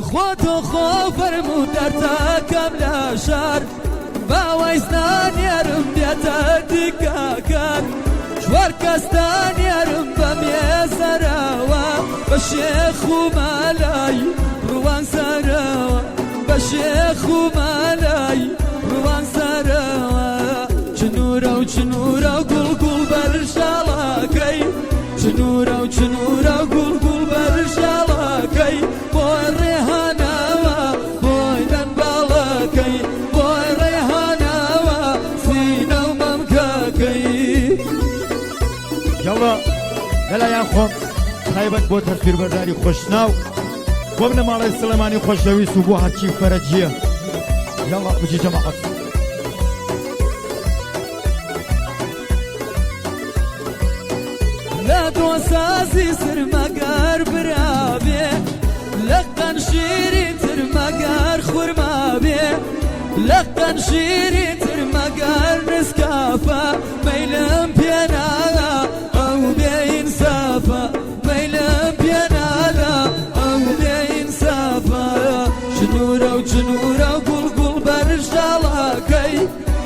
خۆ تۆ خۆ فەرموو دەرتەکەم لە شار باوەیستان یارم بێتە دیکەکەر چوار کەستان یارم بە مێزەرەوە بە شێخ و مەلای ڕوان سەرەوە بە شێخ و مەلای ڕوان سەرەوە چنورە و چنورە و گوڵ گوڵ بەرشاڵەکەی چنورە و چنورە و گوڵ گوڵ بەرشاڵەکەی بۆی ڕێهانەوە بۆی دەن باڵەکەی بۆی ڕێهانەوە سینە و مەمکەکەی. یاڵا لەلایەن خۆم تایبەت بۆ تەسویربەرداری خۆشناو بۆ بنەماڵەی سڵێمانی خۆشەویست و بۆ هەرچی فەرەجیە یاڵا بجی جەماعەت. لە دۆسازی سرمەگەر برابێ لە قەن شیرینتر مەگەر خورما بێ لە قەن شیرینتر مەگەر نسکافە مەیلم پێنادا ئەو بێ ئینسافە مەیلم پێنادا ئەو بێ ئینسافە چنورە و چنورە و گوڵ گوڵ بەرشاڵەکەی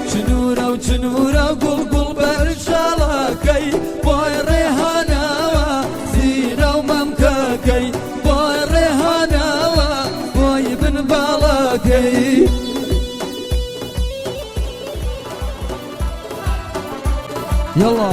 چنورە و چنورە و گوڵ گوڵ بەرشاڵەکەی بۆی ڕێهانەوە زیرە و مەمکەکەی بۆی ڕێهانەوە بۆی بن باڵەکەی. یەڵا.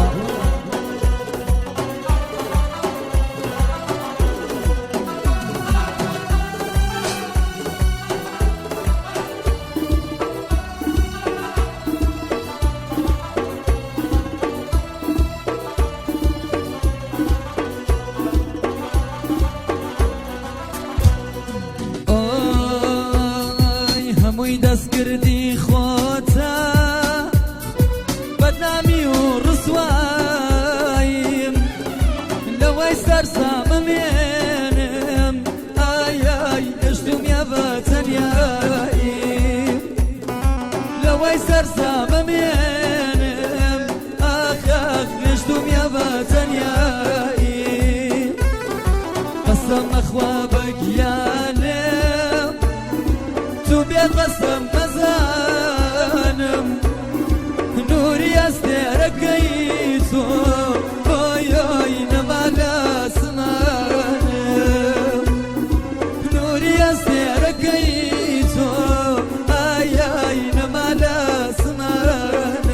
ئای هەمووی دەستکردی خۆتە بەدنامی و ڕسوایم لەوەی سەرسامم ێنم ئای ئای هێشتم یە بە تەنیاییم لەوەی سەرسامم ێنم ئاخ ئاخ هێشتم یە بە تەنیاییم قەسەم ئەخوا بە گیانم تو بێ قەسەم مەزانم نوری ئەستێرەکەی تۆ ئۆی ئۆی نەما لە ئاسمانم نوری ئەستێرەکەی تۆ ئای ئای نەما لە ئاسمانم.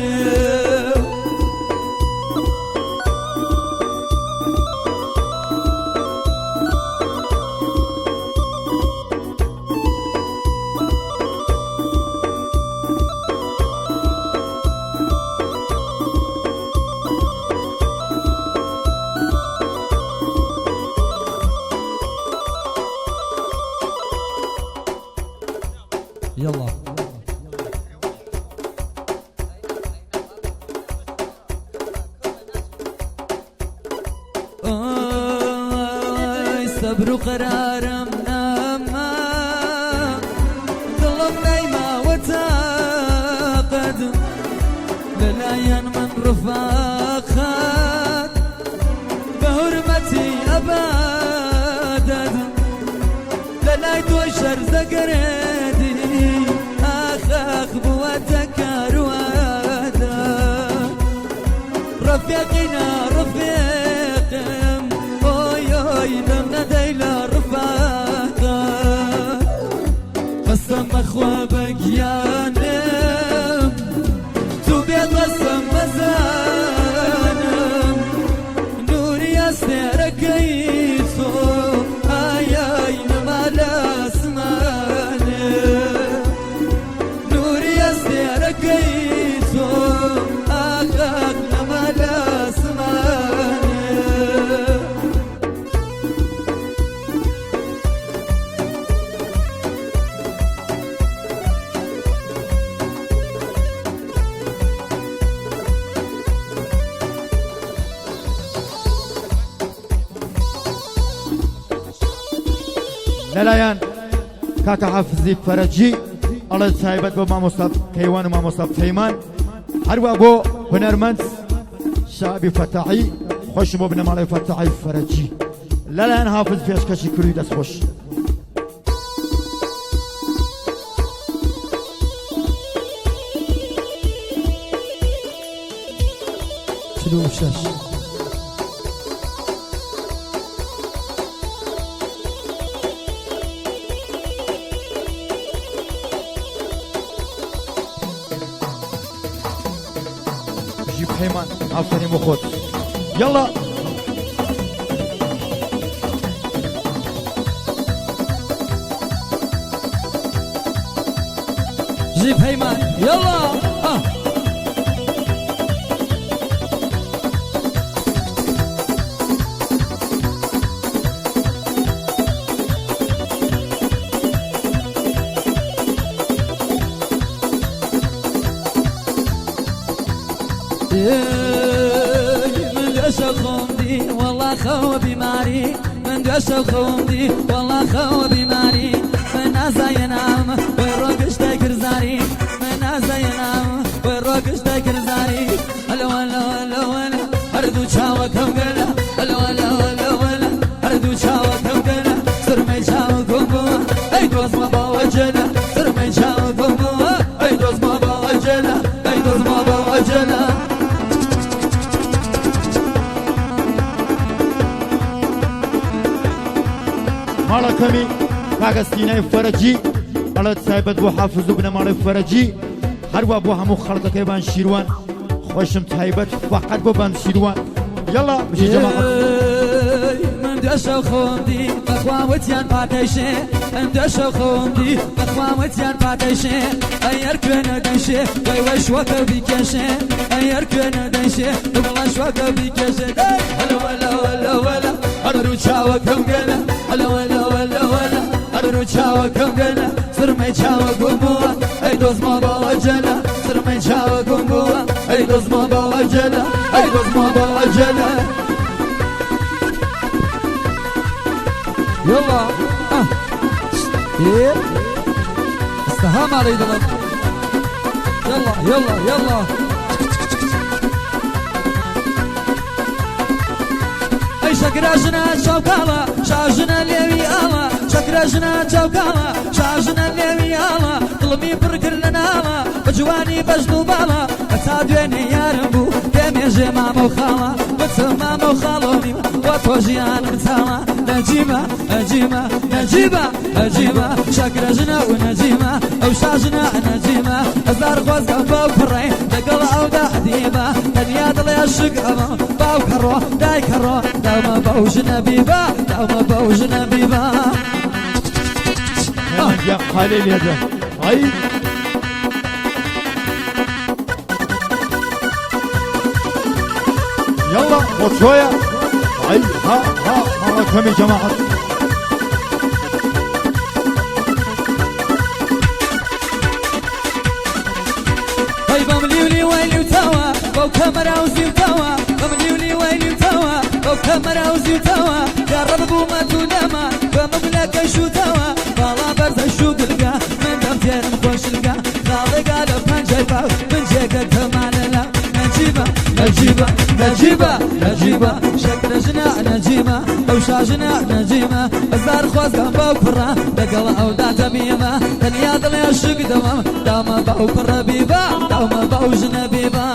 یەڵا. ئای سەبر و قەرارم نەما دڵم نەیماوە تاقەت لەلایەن من ڕفاقەت بە هورمەتی ئەبادەت لەلای تۆی شەرزەگەرێتی ئاخ ئاخ بووەتە کاروادە ڕەفیقی ناڕەفیقم ئۆی ئۆی دەم نەدەی لە ڕفاقە قەسەم بەخوا بە گیانم تو بێ قەسەم مەزانم نوری ئەستێرەکەی تۆ ئای ئای نەما لە ئاسمانم نوری ئەستێرەکەی تۆ ئاخ ئاخ نەما لە ئاسمانم. لەلایەن کاکە حافزی فەرەجی ئەڵێ تایبەت بۆ مامۆستا کەیوان و مامۆستا پەیمان هەروە بۆ هونەرمەند شابی فەتاحی خۆشم بۆ بنەماڵەی فەتاحی فەرەجی لەلایەن حافز پێشکەشی کردی دەستخۆش. 46. بژی پەیمان، ئافەرین بۆ خۆت. یەڵا. بژی پەیمان، یەڵا. آه. من دوێشە خۆم دی وەڵا خەوە بیماری، من دوێشە خۆم دی وەڵا خەوە بیماری، من نازایەنام وەی ڕۆگشتە کرزاری، من نازایەنام وەی ڕۆگشتە کرزاری. هەلە وەلە وەلە وەلە هەردوو چاوەکەم گەلە، هەلە وەلە وەلە وەلە هەردوو چاوەکەم گەلە، سرمەی چاوەکەم بووە ئەی دۆزمە باوەجەلە، سرمەی چاوەکەم بووە ئەی دۆزمە باوەجەلە، ئەی دۆزمە باوەجەلە. ماڵەکەمی کاکەستینای فەرەجی ئەڵێ تایبەت بۆ حافز و بنەماڵەی فەرەجی، هەروە بۆ هەموو خەڵکەکەی بان شیروان، خۆشم تایبەت فقط بۆ بان شیروان. یەڵا بژی جەماعەت. من دوێشەو خۆم دی بەخوا وتیان پاتەیشێ، من دوێشەو خۆم دی بەخوا وتیان پاتەیشێ، ئەیەر کوێنە دەیشێ وەی وەی شوەکە بیکێشێ، ئەیەر کوێنە دەیشێ بڵە شوەکە بیکێشێ. هەلە وەلە وەلە وەلە هەردوو چاوەکەم گەلە، هەلە وەلە وەلە وەلە هەردوو چاوەکەم گەلە، سرمەی چاوەکەم بووە ئەی دۆزمە باوەجەلە، سرمەی چاوەکەم بووە ئەی دۆزمە باوەجەلە، ئەی دۆزمە باوەجەلە. يلا اه ايه استهام علي دلم. يلا يلا يلا. ئەی شەکرەژنە چاوکاڵە شاژنە لێوی ئاڵە، شەکرەژنە چاوکاڵە شاژنە لێوی ئاڵە، دڵمی پڕکرد لە ناڵە بە جوانی بەژن و باڵە، هەتا دوێنێ یارم بوو دەمێژێ مامە و خاڵە، بچم مامە و خاڵۆنیم بۆ تۆ ژیانم چاڵە. نەجیبە نەجیبە نەجیبە نەجیبە شەکرەژنە و نەجیبە ئەو شاژنە نەجیبە، هەزار خۆزگەم بەو کوڕەی لەگەڵ ئەودا دیبە، تەنیا دڵێ شک ئەمە باوکەڕۆ دایکەڕۆ، داومە بەو ژنە بیبە، داومە بەو ژنە بیبە. يا قليل يده. أي يلا وشوية. أي ها ها مرة كم جماعة. هەی بەملیولی وەیلی و تاوە بەو کەمەرا و زیو تاوە، بەملیولی وەیلی و تاوە بەو کەمەرا و زیو تاوە، یا ڕەب بوومە تو لەمە بە مملەکە شوتاوە، باڵا بەرزە شوگلگە من دەم تێرم خۆشلگە، خاڵێگا لە پەنجەی باو من جێگە کەمانە. نەجیبە نەجیبە نەجیبە نەجیبە شەکرەژنە نەجیبە ئەو شاژنە نەجیبە، هەزار خۆزگەم بەو کوڕە لەگەڵ ئەودا دەبیمە، تەنیا دڵێ شک دەمەم دامە بەو کوڕە بیبە، داومە بەو ژنە بیبە.